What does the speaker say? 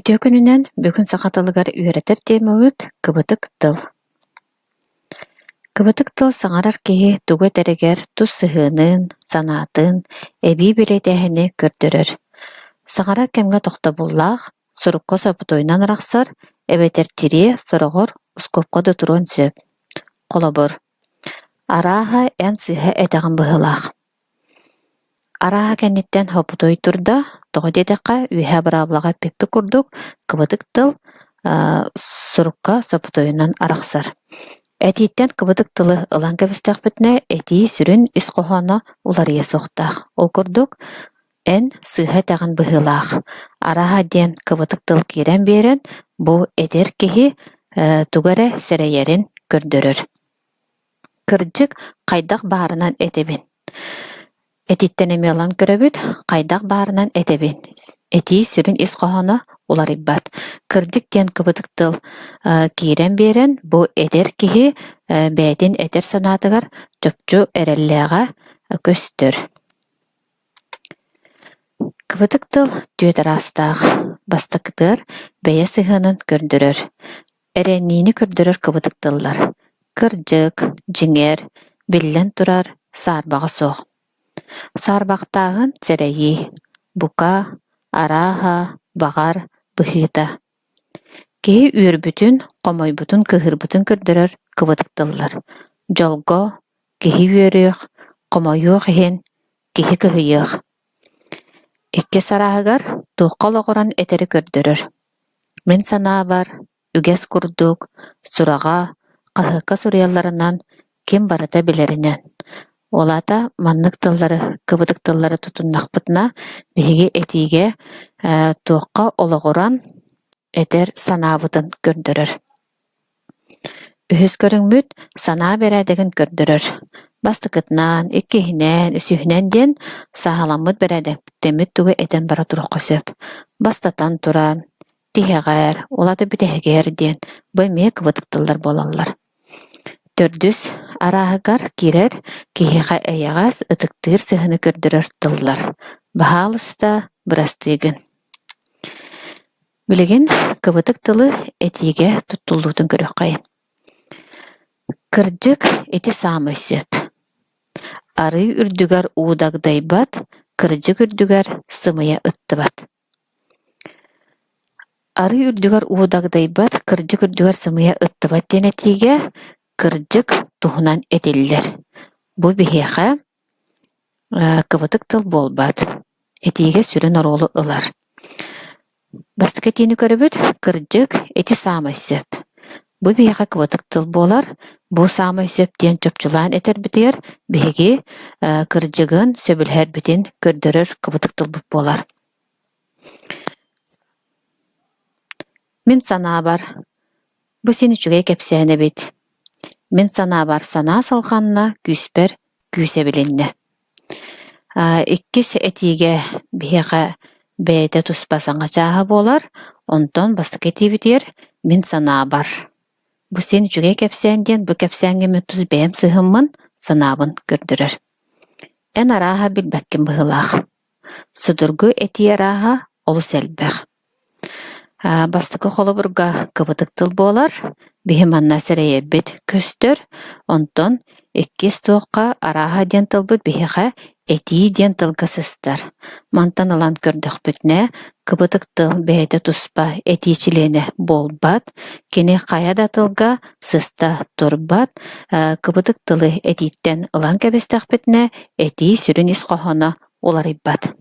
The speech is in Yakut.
Үтүө күнүнэн бүгүн саха тылыгар үөрэтэр темабыт кыбытык тыл. Кыбытык тыл саҥарар киһи тугу этэригэр тус сыһыанын, санаатын, эбии бэлиэтээһини көрдөрөр. Саҥарар кэмҥэ тохтобуллаах, сурукка сопутуойунан арахсар эбэтэр тириэ, сороҕор ускуопка да туруон сөп. Холобур, арааһа эн сыыһа этэҕин быһыылаах. Арааһа кэнниттэн хоппутуй турда, тоҕо диэтэххэ, үөһээ быраабылаҕа эппиппит курдук, кыбытык тыл сурукка соппутуйунан арахсар. Этииттэн кыбытык тылы ылан кэбистэхпитинэ, этии сүрүн ис хоһооно уларыйа суохтаах. Ол курдук, эн сыыһа этэҕин быһыылаах, арааһа диэн кыбытык тыл киирэн биэрэн, бу эдэр киһи тугу эрэ сэрэйэрин көрдөрөр. Кырдьык, хайдах баарынан этэбин. Этиттэн эмиэ ылан көрөбүт, хайдах баарынан этэбин. Этии сүрүн ис хоһооно уларыйбат. Кырдьык диэн кыбытык тыл киирэн биэрэн, бу эдэр киһи бэйэтин этэр санаатыгар чопчу эрэллээҕэ көстөр. Кыбытык тыл түөрт араастаах. Бастакытыгар бэйэ сыһыанын көрдөрөр. Эрэниини көрдөрөр кыбытык тыллар: кырдьык, дьиҥэр, биллэн турар, саарбаҕа суох. Саарбахтааһын сэрэйии, бука, арааһа, баҕар, быһыыта. Киһи үөрбүтүн, хомойбутун, кыыһырбытын көрдөрөр кыбытык тыллар: дьолго, киһи үөрүөх, хомойуох иһин, киһи кыһыйыах. Иккис арааһыгар туохха олоҕуран этэри көрдөрөр. Мин санаабар, үгэс курдук, сураҕа, хаһыакка суруйалларынан ким барыта билэринэн. Ол аата маннык тыллары, кыбытык тыллары тутуннахпытына, биһиги этиигэ туохха олоҕуран этэр санаабытын көрдөрөр. Үһүс көрүҥмүт санаа бэрээдэгин көрдөрөр. Бастакытынан, иккиһинэн, үсүһүнэн диэн сааһыламмыт бэрээдэктэммит тугу этэн бара туруохха сөп. Бастатан туран, тиһэҕэр, ол аата бүтэһигэр диэн бу эмиэ кыбытык тыллар буолаллар. Төрдүс арааһыгар киирэр киһиэхэ эйэҕэс, ытыктыыр сыһыаны көрдөрөр тыллар. Баһаалыста, бырастыы гын. Билигин кыбытык тылы этиигэ туттуллуутун көрүөххэйин. Кырдьык, ити саамай сөп. Арыы үрдүгэр уу дагдайбат, кырдьык үрдүгэр сымыйа ыттыбат. Арыы үрдүгэр уу дагдайбат, кырдьык үрдүгэр сымыйа ыттыбат диэн этиигэ кырдьык туһунан этиллэр. Бу биһиэхэ кыбытык тыл буолбат, этиигэ сүрүн оруолу ылар. Бастакы этиини көрөбүт, кырдьык, ити саамай сөп. Бу биһиэхэ кыбытык тыл буолар, бу саамай сөп диэн чопчулаан этэрбитигэр биһиги кырдьыгын, сөбүлэһэрбитин көрдөрөр кыбытык тылбыт буолар. Мин санаабар, бу син үчүгэй кэпсээн эбит. Мин санаабар санаа салҕанна, күүспэр күүс эбилиннэ. Иккис этиигэ биһиэхэ бэйэтэ туспа саҥа чааһа буолар, онтон бастакы этиибитигэр мин санаабар. Бу син үчүгэй кэпсээн диэн бу кэпсээҥҥэ мин тус бэйэм сыһыммын, санаабын көрдөрөр. Эн арааһа билбэккин быһыылаах. Судургу этии арааһа олус элбэх. Бастакы холобурга кыбытык тыл буолар, биһи манна сэрэйэрбит көстөр, онтон иккис туохха арааһа диэн тылбыт биһиэхэ этии диэн тылга сыстар. Мантан ылан көрдөхпүтүнэ, кыбытык тыл бэйэтэ туспа этии чилиэнэ буолбат, кини хайа да тылга сыста турбат, кыбытык тылы этииттэн ылан кэбистэхпитинэ, этии сүрүн ис хоһооно уларыйбат.